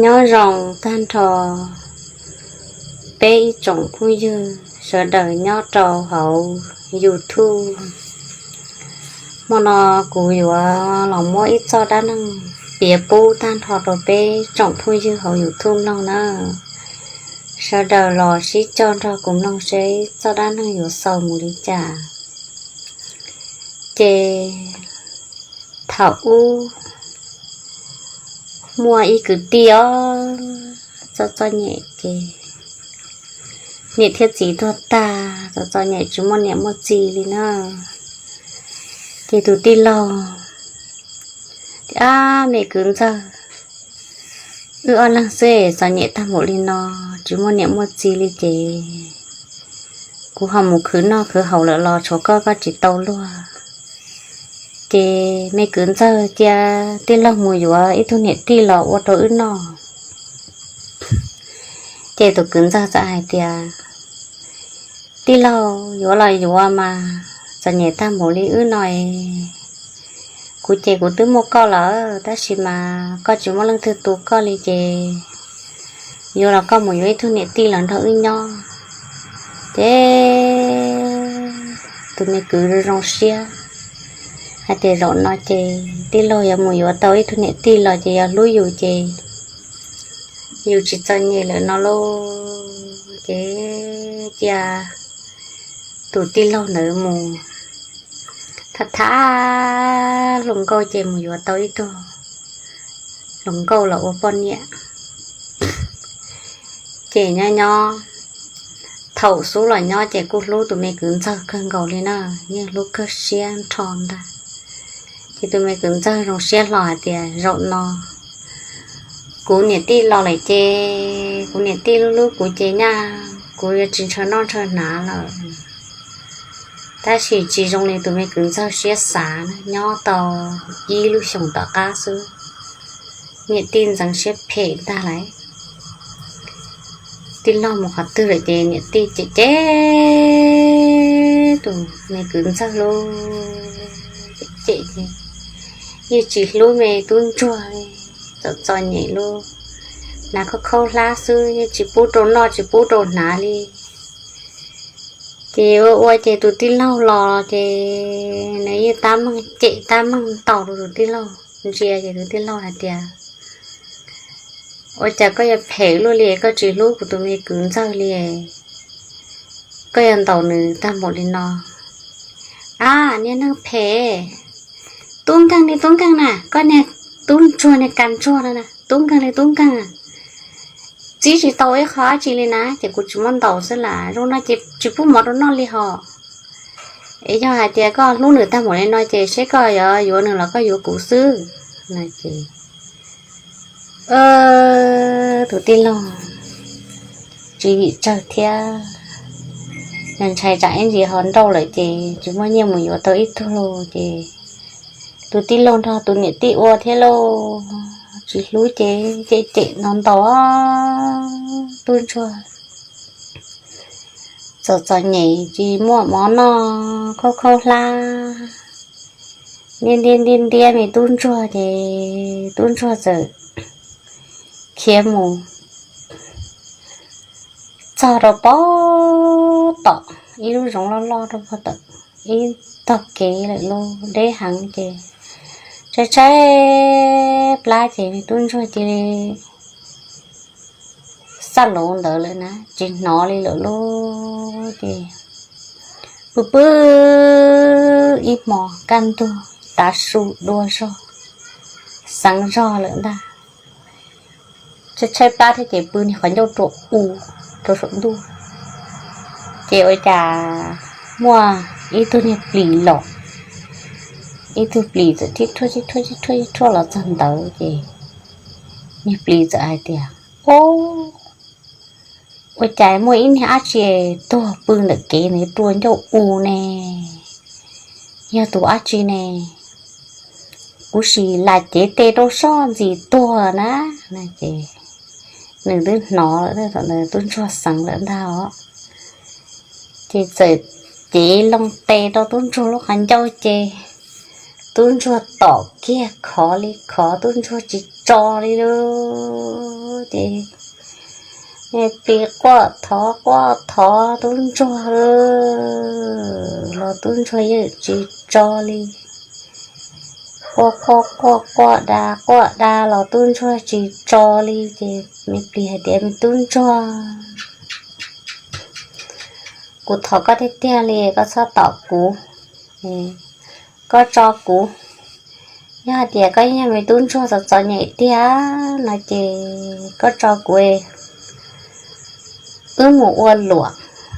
Nyob zoo tag nrho peb ib tsoom phooj ywg sawv daws nyob rau hauv YouTube. Hmo no kuv yuav los muab ib txoj dab neeg piav pub tag nrho rau peb tsoom phooj ywg hauv YouTube mloog na. Sawv daws los sib coj nrog kuv mloog seb txoj dab neeg yuav xaus mus li cas. Ces thaum ub muaj ib kwv tij os, txom txom nyem ces niam thiab txiv tuag tag, txom txom nyem tsis muaj niam muaj txiv li na. Ces tus tij laug tias, Ab, me kwv ntxawg, wb ob leeg xwb txom nyem tag npaum li no, tsis muaj niam muaj txiv li ces kuv ho mus khwv noj khwv haus lawm los tshuav koj, koj tsis tau luag. Ces me kwv ntxawg cia tij laug mus yuav ib tug niam tij los ua rau wb noj. Ces tus kwv ntxawg txawm hais tias, Tij laug, yuav los yuav mas, txom nyem tag npaum li wb no es, kuv ces kuv twb muaj koj lawm, tab sis mas koj tsis muaj leej twg tu koj li ces yuav los koj mus yuav ib tug niam tij los nrog wb nyob. Ces tus me kwv zoo zoo siab hais tias, Zaum no ces tij laug yuav mus yuav tau ib tug niam tij los ces yog hlub yus ces yus tsis txom nyem lawm no lauj. Ces cia tus tij laug ntawd mus thab thab hluas nkauj ces mus yuav tau ib tug hluas nkauj los ua poj niam. Ces nyob nyob, thaum xub los nyob ces kuj hlub tus me kwv ntxawg kawg nkaus li na, yeej hlub kawg siab nrho ntag. Ces tus me kwv ntxawg zoo siab hlo hais tias, Zaum no kuv niam tij los lawm ces kuv niam tij hlub hlub kuv ces nyaj kuv yuav tsis ntshaw noj ntshaw hnav lawm. Tab sis tsis zoo li tus me kwv ntxawg siab xav na, nyob tau ib lub xyoos tom qab xwb, niam tij ntxeev siab phem ntag lauj. Tij laug mus qhov twg lawm ces niam tij cem cem tus me kwv ntxawg lauj, cem cem ces yeej tsis hlub me tub ntsuag li, txom txom nyem lauj, hnav khaub khaub hlab xwb, yeej tsis pub rau noj tsis pub rau hnav li. Ces ua ua ces tus tij laug los ces nws yeej tab meeg cem tab meeg ntaus rau tus tij laug ntsia ces tus tij laug hais tias, Ua cas koj yuav phem luaj li, koj tsis hlub kuv tus me kwv ntxawg li, koj yuav ntaus nws tag npaum li no? Ab, niag neeg phem, tub nkeeg li tub nkeeg na, koj niag tub ntsuag niag kas ntsuag no na, tub nkeeg li tub nkeeg na, txib tsis tau ib qho dab tsi li na, ces kuv tsis muab ntaus xwb las, zoo no ces tsis pub mov rau noj li hos. Es yog hais tias koj hlub nws tag npaum li no ces seb koj yuav yuav nws los koj yuav kuv xwb. No ces tus tij laug tswv yim tsawg thiab, nws ntshai tsam ib ntsis ho nrauj lawm ces tsis muaj nyiaj mus yuav tau ib tug lauj. Ces tus tij laug nrog tus niam tij ua thiab lauj, tsis hlub ces cem cem ntaus ntaus tub ntsuag, txom txom nyem tsis muaj mov noj, khaub khaub hlab, ntiab ntiab ntiab ntiab me tub ntsuag ces tub ntsuag txawm khiav mus txog rau pem tom ib lub zoov loj loj rau pem tom ib tog kev lawm lauj, deb heev ces tshaib tshaib plab ces me tub ntsuag cia li xaj laus ntawd lawm na, tsis hnov li lawm lauj. Ces pw pw ib hmos kaj ntug tav su dua zog, xeev zog lawm ntag. Tshaib tshaib plab thiab ces pw niag qhov ncauj rua u rau saum ntuj. Ces ua cas muaj ib tug niag plis los, ib tug plis txawm thib rhuaj thib rhuaj thib rhuaj thib rhuaj los txog ntawd ces niag plis txawm hais tias, Ob, ua cas muaj ib niag dab tsi tuag pw ntawm kev ntawd rua ncauj u ne? Yog tus dab tsi ne? Kuv sim lam cev tes rau soj ntxim tuag na. Ces nws twb hnov lawm, thaum ntawd tub ntsuag xeev lawm ntag os. Ces txawm cev loo tes rau tub ntsuag lub qhov ncauj ces tub ntsuag tom kiag khov li khov, tub ntsuag tsis tso li lauj. Ces me plis quaj thov quaj thov tub ntsuag lauj, los tub ntsuag yeej tsis tso li. Quaj quaj quaj quaj da quaj da los tub ntsuag tsis tso li. Ces me plis hais tias, Me tub ntsuag, kuv thov koj tiag tiag li, koj txhob tom kuv, koj tso kuv. Yog hais tias koj yog me tub ntsuag txom txom nyem tiag no ces koj tso kuv, wb mus ua luam,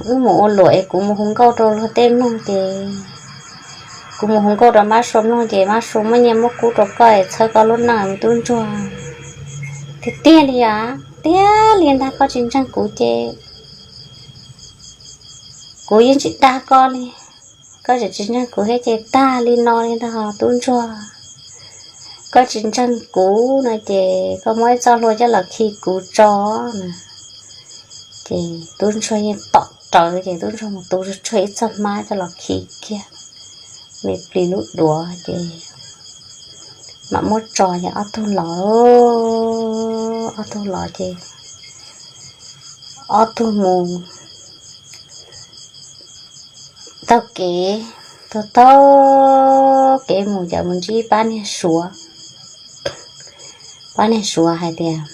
wb mus ua luam es kuv mus hu nkauj rau luag tej mloog ces, kuv mus hu nkauj rau mab sua mloog ces mab sua muab nyiaj muab kub rau koj es txhawb koj lub neej me tub ntsuag. Tiag tiag li os, tiag li ntag, koj tsis ntseeg kuv ces kuv yeej tsis dag koj li. Koj tseem tsis ntseeg kuv thiab ces tag li no li ntag tub ntsuag. Koj tsis ntseeg kuv no ces koj muab ib txoj hlua coj los khi kuv tso na. Ces tub ntsuag yeej tom rawv ces tub ntsuag mus tu tsuag ib txoj hmab coj los khi kiag me plis lub duav ces mam muab tso ces ob tug los, ob tug los ces ob tug mus taug kev, taug taug kev mus ces mus ntsib pab niag suav. Pab niag suav hais tias,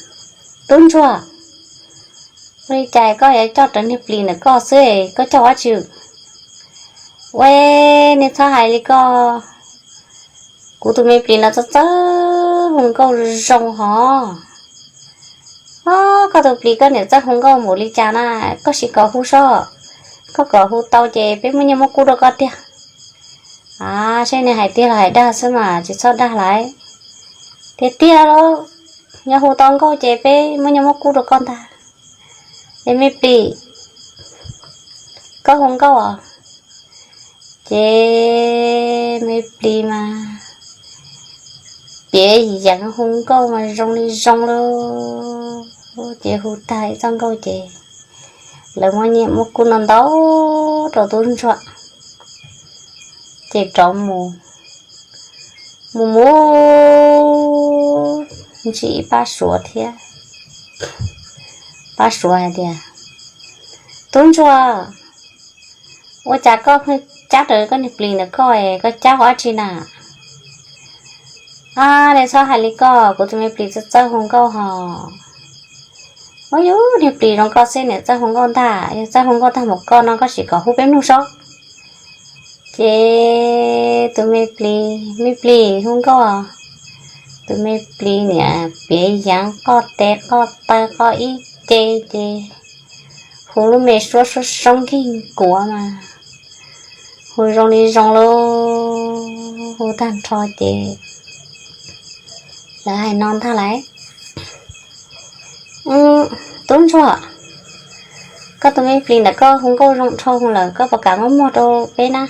Tub ntsuag, ua li cas koj yuav coj rawv niag plis ntawm koj xwb, koj coj ua dab tsi? Ua, nej txhob hais li koj, kuv tus me plis no txawj txawj hu nkauj zoo hos. Os, koj tus plis koj niam txawj hu nkauj npaum li cas na, koj sim kom hu sob. Koj kom hu tau ces peb muab nyiaj muab kub rau koj tiag. A, seb nws hais tiag los hais dag xwb mas tsis txhob dag lawm. Tiag tiag los, yog hu tau nkauj ces peb muab nyiaj muab kub rau koj ntag. Es me plis, koj hu nkauj os? Ces me plis mas piav yeev hu nkauj mas zoo li zoo lauj. Ces hu tag ib txoj nkauj ces lawv muab nyiaj muab kub no ntau rau tub ntsuag, ces rov mus, mus mus ntsib ib pab suav thiab. Pab suav hais tias, Tub ntsuag, ua cas koj pheej cab rawv koj niag plis ntawm koj, koj cab ua dab tsi na? A, nej txhob hais li koj, kuv tus me plis txawj txawj hu nkauj hos. Ua, yus niag plis zoo koj xwb niam txawj hu nkauj ntag, yog txawj hu nkauj tag npaum koj no koj sim kom hu peb mloog sob. Ces tus me plis, me plis hu nkauj, tus me plis niam piav yeev qoj tes qoj taw qoj ib ce ces hu lub me suab suab soob nkig kuav mas hu zoo li zoo lauj. Hu tag nrho ces lawv hais no ntag lauj, Tub ntsuag, koj tus me plis ntawm koj hu nkauj zoo dhau lawm, koj puas kam muab muag rau peb na?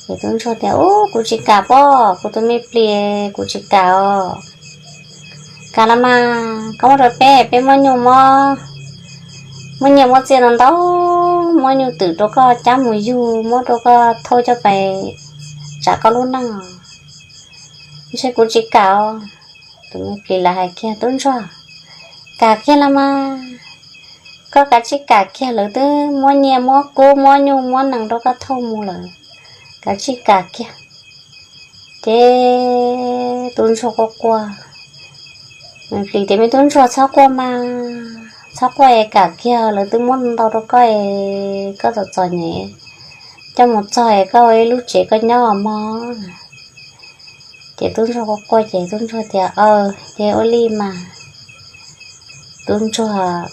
Ces tub ntsuag tias, Ub, kuv tsis kam pob, kuv tus me plis kuv tsis kam os. Kam los mas, koj muab rau peb, peb muab nyuj muab, muab nyiaj muab txiaj ntau ntau, muab nyuj twm rau koj cab mus yug, muab rau koj thauj coj pais tsam koj lub neej os. Ntshe kuv tsis kam os. Tus me plis lawv hais kiag, Tub ntsuag, kam kiag los mas, koj kav tsij kam kiag, lawv twb muab nyiaj muab kub muab nyuj muab nees rau koj thauj mus lawm, kav tsij kam kiag. Ces tub ntsuag quaj quaj, me plis tias, Me tub ntsuag, txhob quaj mas, txhob quaj es kam kiag, lawv twb muab ntau rau koj es koj txom txom nyem, coj mus txog es koj ua ib lub tsev koj nyob mog. Ces tub ntsuag quaj quaj ces tub ntsuag tias, Aw, ces ua li mas. Tub ntsuag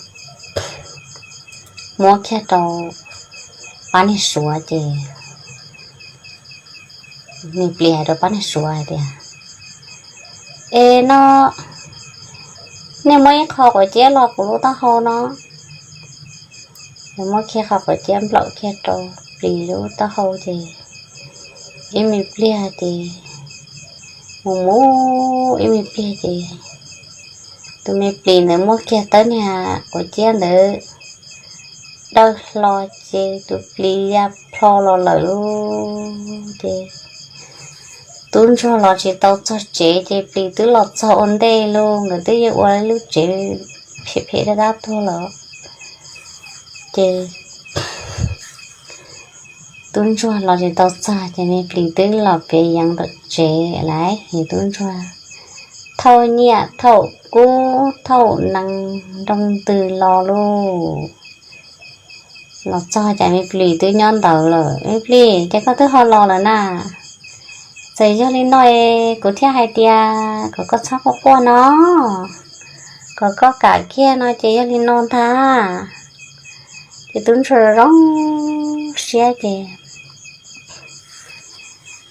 muab kiag rau pab niag suav ces me plis hais rau pab niag suav hais tias, Es no nej muab ib qho quav ciab los kuv lub taub hau no. Nws muab kiag qho quav ciab nplaum kiag rau plis lub taub hau ces ib me pliag ces mus mus ib me pliag ces tus me plis ntawd muab kiag tawb niag quav ciab ntawd dawj hlo ces tus plis ya plho los lawm lauj. Ces Tub ntsuag los tsis tau txog tsev ces plis twb los txog ua ntej lauj, nkawd twb yeej ua lub tsev phem phem dab dab tuag lawm. Ces tub ntsuag los tsis tau txog ces me plis twb los piav yeev ntawm tsev lawm. Tub ntsuag thauj nyiaj thauj kub thauj nees nroo ntws los lauj. Los txog ces me plis twb nyob ntawd lawm. Me plis, ces koj twb ho los lawm na? Txawm yog li no es kuv thiaj hais tias kom koj txhob quaj quaj no, kom koj kam kiag no ces yog li no ntag. Ces tub ntsuag zoo siab ces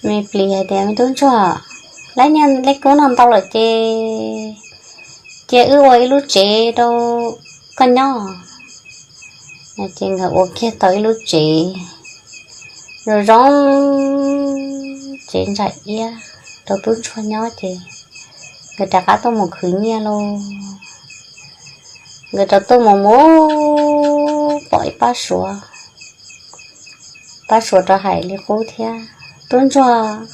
me plis hais tias, me tub ntsuag, lawv nyiaj lawv kub no ntau lawm ces cia wb ua ib lub tsev rau koj nyob. Ces nkawd ua kiag tau ib lub tsev zoo zoo, tsev ntsa iab rau tub ntsuag nyob ces nkawd rov qab tuaj mus khwv nyiaj lauj. Nkawd rov tuaj mus mus pom ib pab suav, pab suav rov hais li qub thiab, tub ntsuag,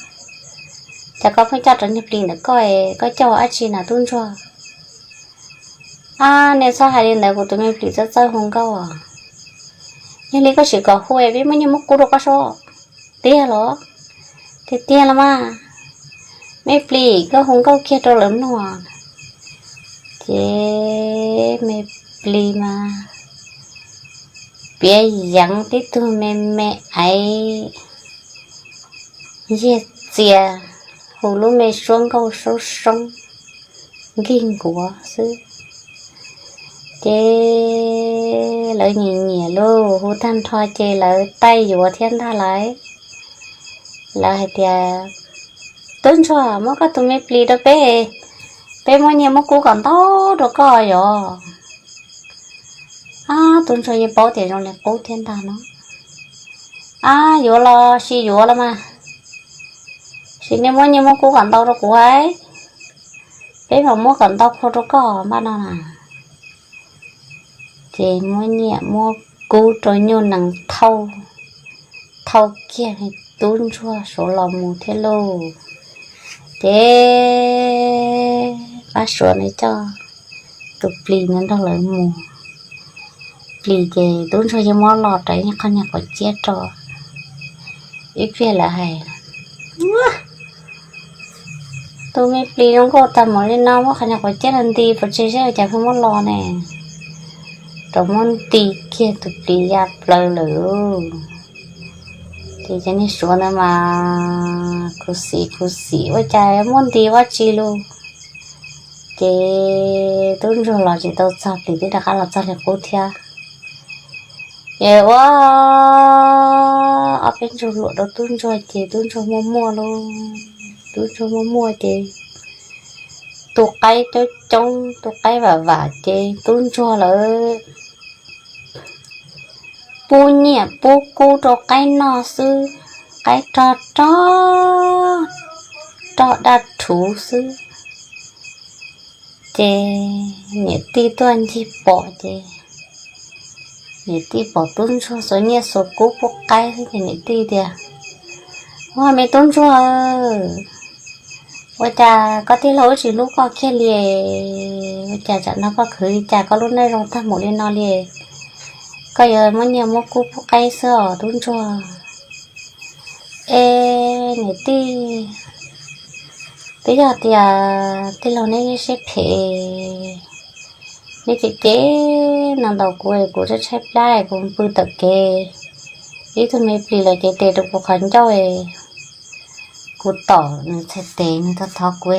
cas koj pheej coj rau niag plis ntawm koj, koj coj ua dab tsi na tub ntsuag? Ab, nej txhob hais li ntawd, kuv tus me plis txawj txawj hu nkauj. Yog li koj sim kom hu peb muab nyiaj muab kub rau koj seb. Tiag los? Tiag tiag los mas. Me plis, koj hu nkauj kiag rau lawv mloog. Ces me plis mas piav yeev tib tug me me aiv yig txias, hu lub me suab nkauj soob soob nkig nkuav xwb. Ces lawv nyiam nyiam lauj, hu tag nrho ces lawv taij yuav thiab ntag lauj. Lawv hais tias, tub ntsuag, muab koj tus me plis rau peb, peb muab nyiaj muab kub kom ntau rau koj yom. Ab, tub ntsuag yeej paub tias zoo li qub thiab ntag no. Ab, yuav los sis yuav los mas, sim nej muab nyiaj muab kub kom ntau rau kuv, peb mam muab kom ntau kua rau koj npaj no na. Ces muab nyiaj muab kub rau nyuj nees thauj, thauj kiag tub ntsuag suav los mus thiab lauj. Ces pab suav nws coj tus plis nws nrog lawv mus. Plis ces tub ntsuag yeej muab los rau ib qho niag quav ciab rau. Ib pliag lawv hais, tus me plis zoo nkauj tag mus li no muab qhov niag quav ciab no nti pov tseg seb ua cas pheej muab los ne. Rov muab nti kiag tus plis ya plaws lawm. Ces cov niag suav ntawd mas khuv xim khuv xim ua cas muab nti ua tsi lauj. Ces tub ntsuag los tsis tau txog, plis twb rov qab los txog li qub thiab. Ces ua ob peb ntsuag luam rau tub ntsuag ces tub ntsuag muaj muaj lauj. Tub ntsuag muaj muaj ces tu qaib coob coob tu qaib vam vam ces tub ntsuag lawv pub nyiaj pub kub rau qaib noj xwb, qaib rog rog rog daj rhuv xwb. Ces niam tij tuaj ncig pom ces niam tij pom tub ntsuag xuas nyiaj xuas kub pub qaib xwb ces niam tij tias, ua me tub ntsuag, ua cas koj tij laug wb tsis hlub koj kiag li? Ua cas tsam no koj khwv li cas koj lub neej zoo tag mus li no li? Koj yuav muab nyiaj muab kub pub qaib xwb os tub ntsuag. Es niam tij, twb yog tias tij laug neb siab phem, neb cem cem no ntaus kuv, kuv tshaib tshaib plab kuv pw tawm kev, ib tug me plis los cev tes rau kuv qhov ncauj, kuv tom nws txhais tes nws thov thov kuv,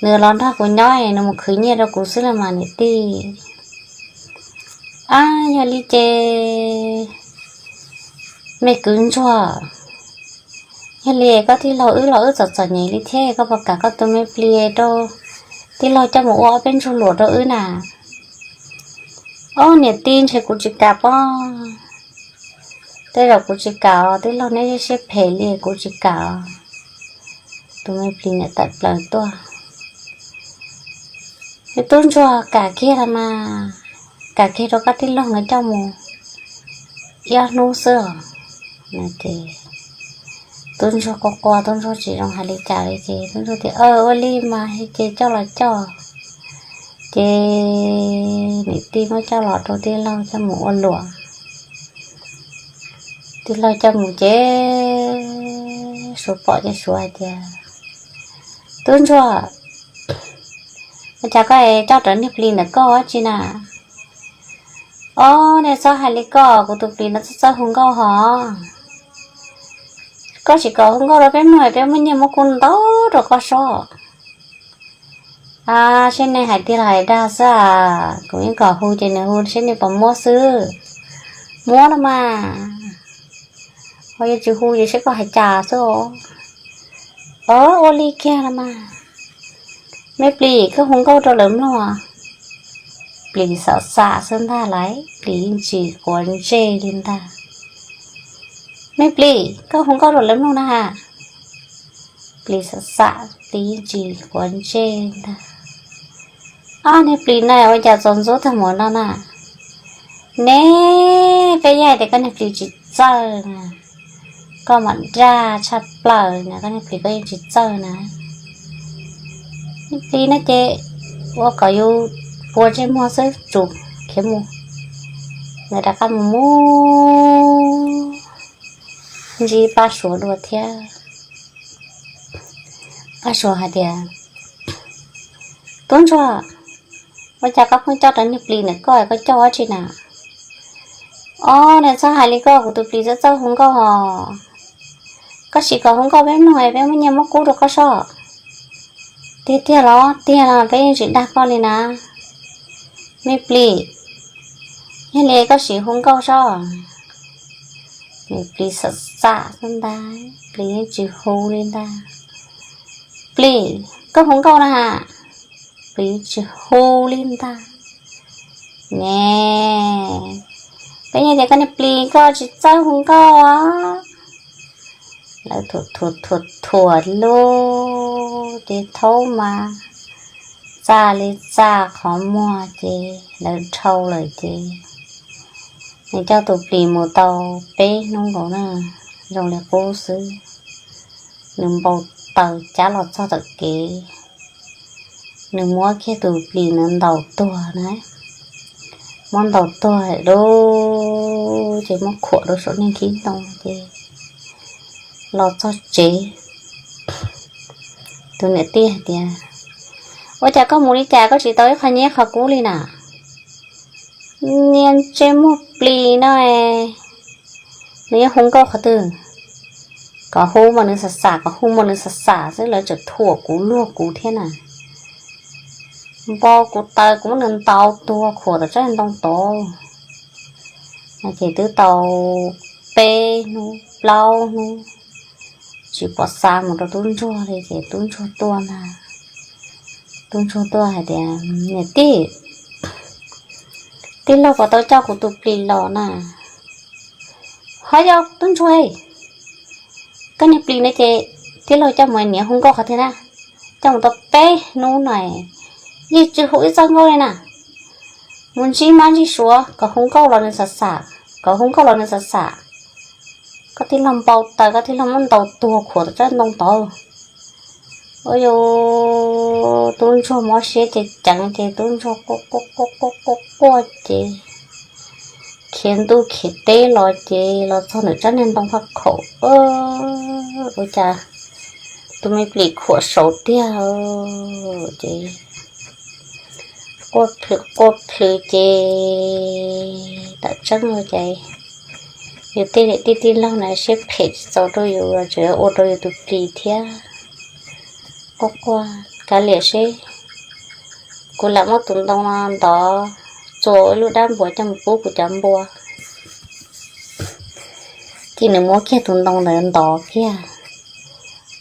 nws los nrog kuv nyob nws mus khwv nyiaj rau kuv xwb los mas niam tij. Ab, yog li ces me kwv ntsuag, yog li koj tij laug wb los wb txom txom nyem li thiab koj puas kam koj tus me plis rau tij laug coj mus ua ob peb ntsuag luam rau wb na? Ob niam tij, ntshe kuv tsis kam pob. Tej zaum kuv tsis kam os, tij laug neb siab phem li kuv tsis kam os. Tus me plis niam tawm plaws tuaj. Tub ntsuag, kam kiag los mas, kam kiag rau koj tij laug nkawd coj mus ib ob hnub xwb os. Tub ntsuag quaj quaj, tub ntsuag tsis zoo hais li cas li ces tub ntsuag tias, Ua li mas ces coj los coj. Ces niam tij muab coj los rau tij laug coj mus ua luam. Tij laug coj mus ces Suav pom ces Suav hais tias, Tub ntsuag, ua cas koj coj rawv niag plis ntawm koj ua dab tsi na? Ob, nej txhob hais li koj, kuv tus plis no txawj txawj hu nkauj hos. Koj tsis kom hu nkauj rau peb mloog, peb muab nyiaj muab kub ntau rau koj sob. A, seb nej hais tiag los hais dag xwb a. Kuv yeej kom hu ces nws hu seb nej puas muab xwb. Muab los mas, ho yog tsis hu ces seb koj hais cas xwb os. Ua li kiag los mas. Me plis, koj hu nkauj rau lawv mloog. Plis xam xam xwb ntag lauj, plis yeej tsis quav ntsej li ntag. Me plis, koj hu nkauj rau lawv mloog na ha. Plis xam xam, plis yeej tsis quav ntsej ntag. Ob, niag plis na ua cas txaus ntxub tag mus no na? Ne, peb yeej hais tias koj niag plis tsis txawj na. Koj mam daj tshaj plaws na, koj niag plis koj yeej tsis txawj na. Niag plis no ces ua kom yus pua ntsej muag xwb, tsum khiav mus. Lawv rov qab mus mus ntsib Paj Suav dua thiab. Paj Suav hais tias, Tub ntsuag, ua cas koj pheej coj rawv niag plis ntawm koj, koj coj ua dab tsi na? Ob, nej txhob hais li koj, kuv tus plis txawj txawj hu nkauj os. Koj sim kom hu nkauj peb mloog, peb muab nyiaj muab kub rau koj sob. Tiag tiag los? Tiag los, peb yeej tsis dag koj li na. Me plis, yog li koj sim hu nkauj sob. Niag plis xam xam xwb ntag, plis yeej tsis hu li ntag. Plis, koj hu nkauj na ha. Plis tsis hu li ntag. Ne, peb yeej tias koj niag plis koj tsis txawj hu nkauj os. Lawv thuam thuam thuam thuam lub ces thaub mas txaj li txaj qhov muag ces lawv dhau lawm ces nws coj tus plis mus tau peb hnub nkaus na, zoo li qub xwb. Nws npau taws cab los txog tom kev, nws muab kiag tus plis nws ntaus tuag na. Muab ntaus tuag lawm ces muab khuam rau saum niag khib ntoo ces los txog tsev, tus niam tij hais tias, Ua cas koj mus li cas koj tsis tau ib qho nyiaj qhov kub li na? Niag ntsej muag plis no, nws yuav hu nkauj qhov twg? Kom hu mas nws xam xam, kom hu mas nws xam xam xwb, lawv tseem thuam kuv luag kuv thiab na. Npau kuv taws, kuv muab nws ntaus tuag khuam tom tsob ntoo tod. Ces twb tau peb hnub plaub hnub tsis pom xa mus rau tub ntsuag li ces tub ntsuag tuaj ntag. Tub ntsuag tuaj hais tias, Niam tij, tij laug puas tau coj kuv tus plis los na? Ho yog tub ntsuag, koj niag plis no ces tij laug coj mus niam hu nkauj qhov twg na? Coj mus tau peb hnub no yeej tsis hu ib txoj nkauj li na. Mus ntsib mab ntsib suav kom hu nkauj los nws xam xam, kom hu nkauj los nws xam xam. Koj tij laug npau taws, koj tij laug muab ntaus tuag khuam tom tsob ntoo tod. Ua cas tub ntsuag mob siab ces ceev ces tub ntsuag quaj quaj quaj quaj quaj ces khiav ntuj khiav teb los ces los txog ntawm tsob niag ntoo faj khaum. Ua cas tus me plis khuam saud tiag ces quaj plhws quaj plhws ces tam tseeb ua cas yus tej niam tij tij laug na siab phem tsis txaus rau yus los tseem ua rau yus tus plis thiab. Quaj quaj, Kav liam seb, kuv lam muab tus ntoo no ntov txua ib lub dab npuas coj mus pub kuv cov npua. Ces nws muab kiag tus ntoo ntawd ntov kiag,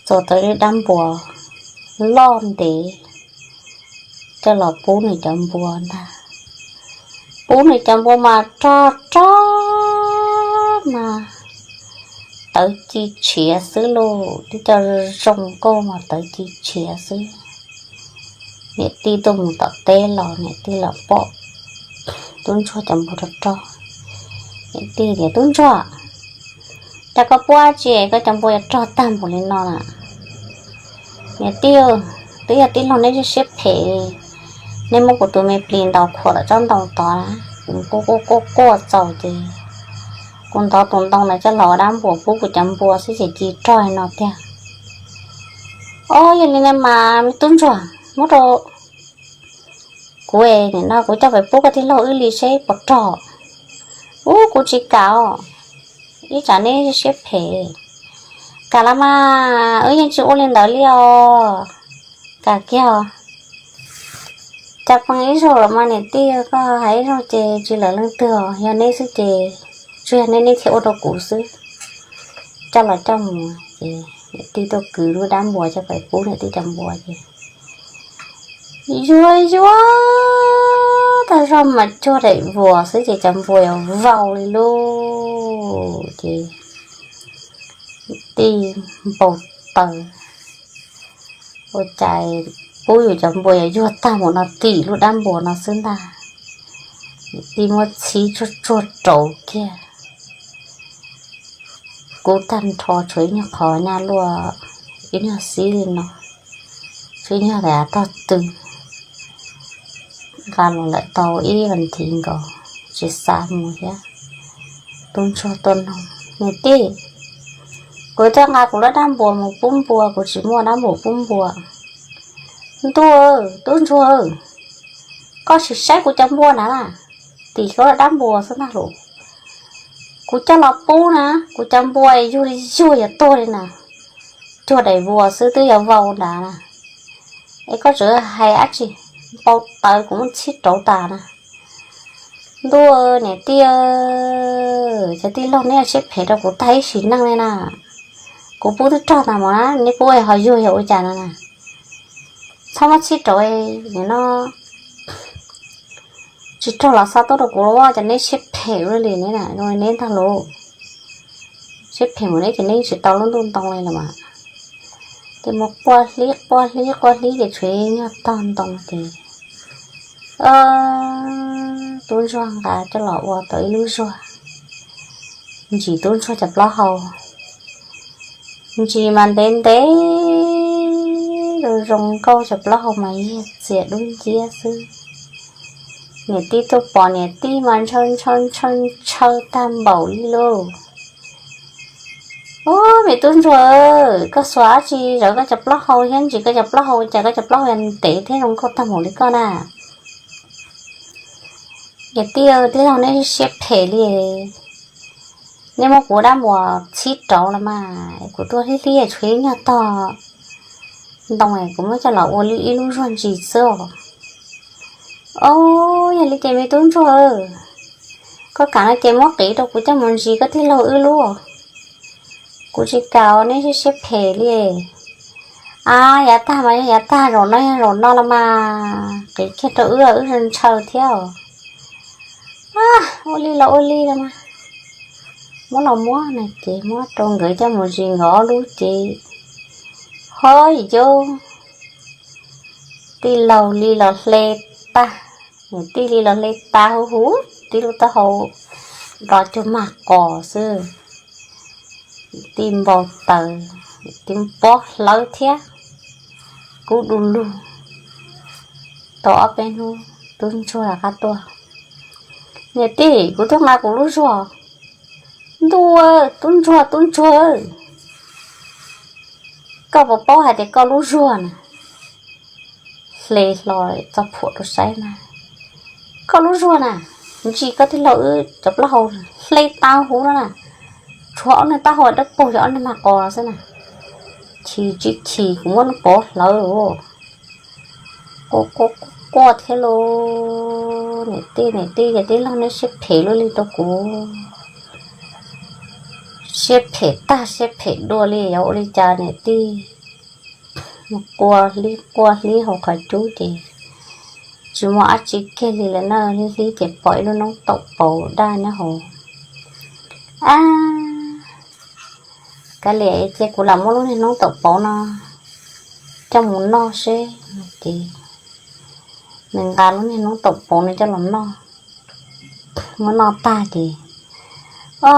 txua tau ib lub dab npuas loj ntev coj los pub nws cov npua ntag. Pub nws cov npua mas rog rog mas tawv ci tshiav xwb lauj, twb coj zoo nkauj mas tawv ci tshiav xwb. Niam tij tuaj mus tom teb los niam tij los pom tub ntsuag cov npua rog rog. Niam tij tias, Tub ntsuag, Koj puab tsi koj cov npua yuav rog tag npaum li no na? Niam tij, twb yog tij laug neb siab phem, neb muab kuv tus me plis ntaus khuam tom tsob ntoo tod na, kuv quaj quaj quaj txaus ces kuv ntov tus ntoo na coj los ua dab npuas pub kuv cov npua xwb ces ci rog li no tiag. Ob, yog li no mas me tub ntsuag muab rau kuv, nim no kuv coj pem pub koj tij laug wb li seb puas rog. Ub, kuv tsis kam os, ib tsam neb siab phem. Kam los mas, wb yeej tsis ua li ntawd li os. Kam kiag os. Cas pheej ib zaug los mas niam tij, koj hais ib zaug ces tsis lawm leej twg os, yog neb xwb ces tsuas yog neb, neb thiaj ua rau kuv xwb. Coj los coj mus ces niam tij tuaj kwv lub dab npuas coj pem pub niam tij cov npua ces yuag yuag tag zog mas cuag daim vuas xwb ces cov npua yuav vau li lauj. Ces tij npau taws, ua cas pub yus cov npua yuav yuag tag mus no tim lub dab npuas no xwb ntag. Tij muab txhib tsuag tsuag rauv kiag, kub tag nrho tshuav ib nyuag qhov nyaj luaj, ib nyuag xib li no, tshuav ib nyuag daim av tog tw. Nqa los lawm tau ib vas thiv nkaus, tsis xav mus thiab. Tub ntsuag tuaj nug, niam tij, kuv tuaj nqa kuv lub dab npuas mus pub npua, kuv tsis muaj dab npuas pub npua. Ntuj, tub ntsuag, koj sim saib kuv cov npua na, tim koj lub dab npuas xwb ntag lauj. Kuv coj los pub na, kuv cov npua yuag li yuag yuav tuag li na, cuag daim vuas xwb twb yuav vau nrad na. Es koj tseem hais dab tsi, npau taws kuv muab txhib rauv tas na. Ntuj, niam tij, cov tij laug neb siab phem rau kuv tag ib sim neej li na. Kuv pub twb rog tas mus na, neb pub ho yuag yog ua cas no na. Txhob muab txhib rauv, nim no tsis rog los xa tuaj rau kuv los, cov neb siab phem ua luaj li neb na, zoo li neb ntag lauj. Siab phem mus neb ces neb tsis tau lub ntuj ntoo li los mas. Ces mus quaj hlib quaj hlib quaj hlib ces tshuav ib nyuag tog ntoo ces tub ntsuag nqa coj los ua tau ib lub zuag, ntsis tub ntsuag cov plaub hau. Ntsis mas ntev ntev, zoo zoo nkauj, cov plaub hau mas yiag txias dub nciab xwb. Niam tij tuaj pom niam tij mas ntshaw ntshaw ntshaw ntshaw tag npaum li lauj. Ub, me tub ntsuag, koj xuas dab tsi zawv koj cov plaub hau thiab ntsis koj cov plaub hau, cas koj cov plaub hau ntev thiab zoo nkauj tag npaum li koj na? Niam tij, tij laug neb siab phem li, neb muab kuv dab npuas txhib rauv los mas, kuv tuaj hlib hlib tshuav ib nyuag tog ntoo, kuv muab coj los ua ib lub zuag ntsis xwb os. Ob, yog li ces me tub ntsuag, koj kam no ces muab qiv rau kuv coj mus ntsis koj tij laug wb lub. Kuv tsis kam, neb siab phem li. A, yav tag mas yog yav tag, zaum no yog zaum no los mas, qiv kiag rau wb, wb ntshaw thiab os. Ua li los ua li los mas, muab los muab no ces muab rau nkawd coj mus ntsis nkawd ob lub ces, ho yus tij laug li los hle tag, tij li los hle tag huv huv, tib lub taub hau do cuag mag qos xwb. Tij npau taws, tij pob hlawv thiab, kub du lug. Tau ob peb hnub tub ntsuag rov qab tuaj, niam tij, kuv tuaj nqa kuv lub zuag. Ntuj, tub ntsuag, tub ntsuag, koj puas paub hais tias koj lub zuag na? Hle hlo txoj phuam rau saib mas, koj lub zuag na, ntsis koj tij laug wb cov plaub hau hle tag huv no na, tshuav ob niag taub hau dawb paug, yog ob niag mag qos xwb na. Chim tsis chim kuv muab nws pov hlawv lauj. Quaj quaj thiab lauj. Niam tij, niam tij, yog tij laug neb siab phem luaj li rau kuv, siab phem tag siab phem dua li, yuav ua li cas niam tij? Quaj hlib quaj hlib hauv qhov cub ces tsis muaj dab tsi kiag li lawm na, hlib hlib ces pom ib lub noob taum pauv daj nyob hauv. A, kav liam, cia kuv lam muab lub niag noob taum pauv no coj mus noj seb. Ces nws nqa lub niag noob taum pauv no coj los noj. Muab noj tag ces, o,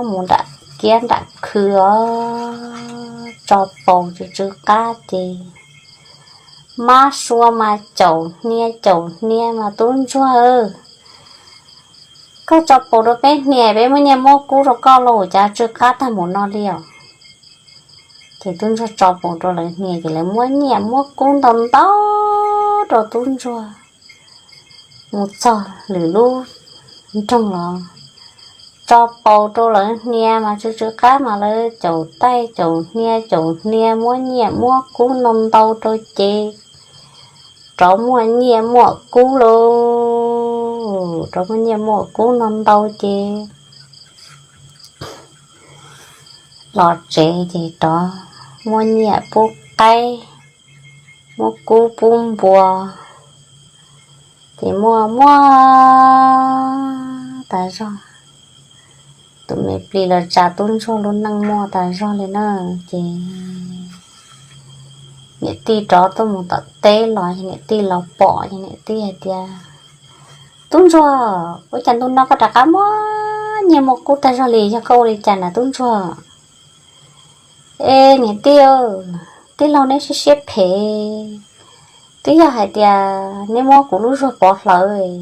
mus nram kiab nram khw os, tso paus tsw tsw qab ces mab sua mas caum hnia caum hnia mas tub ntsuag, koj tso paus rau peb hnia peb muab nyiaj muab kub rau koj lauj, cas tsw qab tag mus no li os. Ces tub ntsuag tso paus rau lawv hnia ces lawv muab nyiaj muab kub ntau ntau rau tub ntsuag. Mus txog lwm lub nroog los tso paus rau lawv hnia mas tsw tsw qab mas lawv caum taij caum hnia caum hnia muab nyiaj muab kub ntau ntau rau ces rov muaj nyiaj muaj kub lauj, rov muaj nyiaj muaj kub ntau ntau ces los tsev ces rov muab nyiaj pub qaib, muab kub pub npua, ces muaj muaj tas zog. Tus me plis los tsa tub ntsuag lub neej muaj tas zog li na. Ces niam tij rov tuaj mus tom teb los, niam tij los pom ces niam tij hais tias, Tub ntsuag, ua cas ntu no koj rov qab muaj nyiaj muaj kub tag zog li, yog koj ua li cas na tub ntsuag? E niam tij, tij laug neb siab siab phem, twb yog hais tias neb muab kuv lub zuag pov hlawv,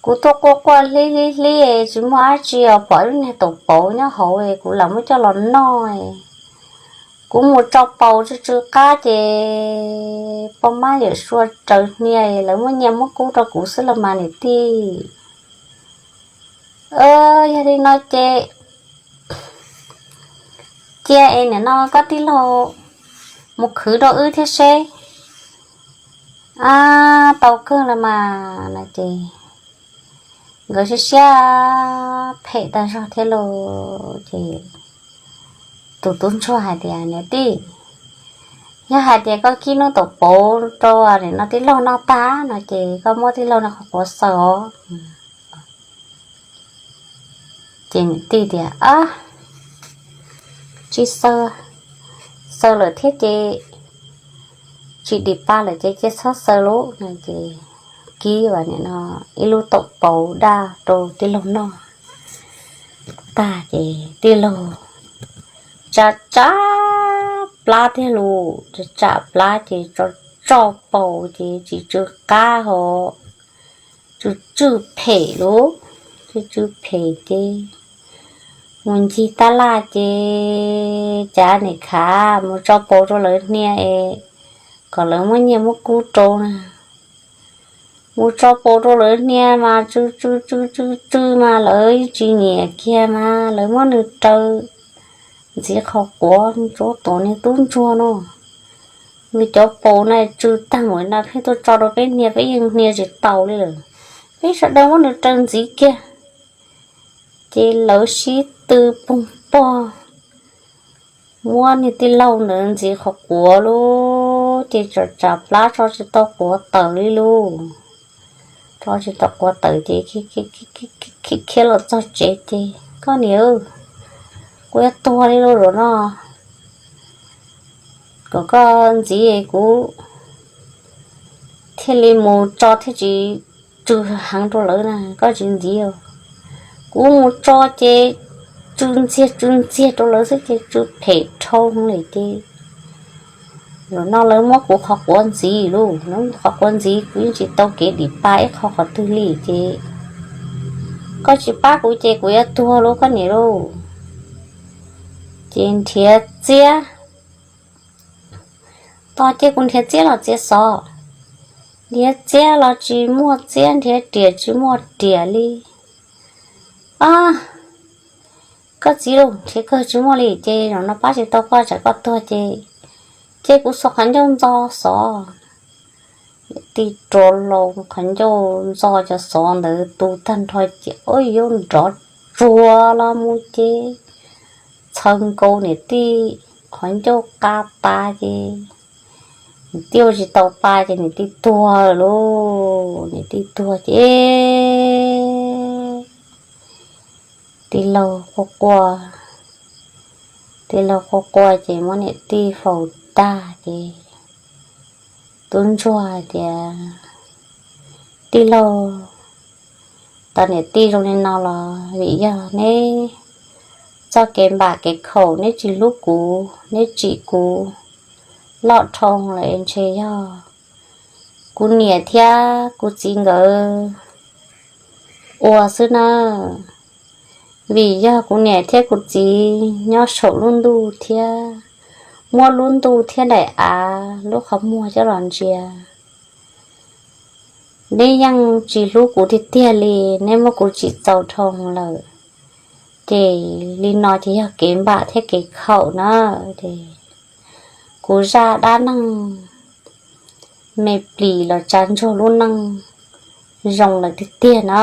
kuv tuaj quaj quaj hlib hlib hlib tsis muaj dab tsi os, pom lub niag taum pauv nyob hauv kuv lam muab coj los noj. Kuv mus tso paus tsw tsw qab ces poj mab yawm sua raws hnia, lawv muab nyiaj muab kub rau kuv xwb los mas niam tij. Yog li no ces cia es nim no koj tij laug mus khwv rau wb thiab seb. Tau kawg los mas no ces nkawd siab siab phem tag zog thiab lauj. Ces tus tub ntsuag hais tias, Niam tij, yog hais tias koj kib lub taum pauv rau nim no tij laug noj tag no ces koj muab tij laug no qhov quav xaws os. Ces niam tij tias, Tsis xaws, xaws lawm thiab ces tsis dim pa lawm ces cia txhob xaws lauj no ces kib nim no ib lub taum pauv daj rau tij laug noj tag ces tij laug tsa tsam plab tiag lauj, tsa tsam plab ces tso tso paus ces tsis tsw qab ho, tsw tsw phem lauj, tsw tsw phem ces mus ncig tab laj ces cav nim khav mus tso paus rau lawv hnia es kom lawv muab nyiaj muab kub rau na. Mus tso paus rau lawv hnia mas tsw tsw tsw tsw tsw mas lawv tsis nyiam kiag mas lawv muab nws raws ntxiv qhov quav, tsuav tus niag tub ntsuag no. Nws cov paus na tsw tag mus no pheej tuaj tso rau peb hnia, peb yeej hnia tsis taus li lawm. Peb sawv daws muab nws raws ntxiv kiag. Ces lawv sib tw poog pog, muab niag tij laug ntawd ntxiv qhov quav lauj, ces tsa tsam plab tso tsis tau quav tawm li lauj. Tso tsis tau quav tawm ces khiav los txog tsev ces, Koj niam, kuv yuav tuag li lauj zaum no. Kom koj ntxiv kuv thiaj li mus tso thiaj tsis tsw heev rau lawv na, koj tsis ntxiv. Kuv mus tso ces tsw ntxiag tsw ntxiag rau lawv xwb ces tsw phem dhau li ces zaum no lawv muab kuv qhov quav ntxiv lauj, lawv muab qhov quav ntxiv kuv yeej tsis tau kev dim pa ib qho qhov twg li ces koj tsis pab kuv ces kuv yuav tuag lauj koj niam lauj. Ces nrhiav txiab, tos ces kuv nrhiav txiab los txiav xov, nrhiav txiab los tsis muaj txiab, nrhiav riam tsis muaj riam li. Koj txiv lauj, nrhiav kawg tsis muaj li ces zaum no pab tsis tau koj, tsam koj tuag ces, ces kuv xuas qhov ncauj ntxo xov. Niam tij rua laus qhov ncauj ntxo cov xov ntawd tu tag nrho ces ua yuav nrov tsuag los mus ces txhaws nkaus niam tij qhov ncauj qa tas ces niam tij ua tsis tau pa ces niam tij tuag lauj, niam tij tuag ces tij laug quaj quaj, tij laug quaj quaj ces muab niam tij faus tag ces tub ntsuag hais tias, Tij laug, tos niam tij zoo li no los vim yog neb txoj kev npam kev khaum, neb tsis hlub kuv, neb tsim kuv loj dhau lawm es ntshe yog kuv niam thiab kuv txiv nkawd ua xwb nawb. Vim yog kuv niam thiab kuv txiv nyob saum lub ntuj thiab muab lub ntuj thiab daim av lub qhov muag coj los ntsia. Neb yeej tsis hlub kuv tiag tiag li, neb muab kuv tsim txaus dhau lawm. Ces li no ces yog kev npam thiab kev khaum na. Ces kuv zaj dab neeg me plis los tsa ntsuag lub neej zoo lawm tiag tiag na.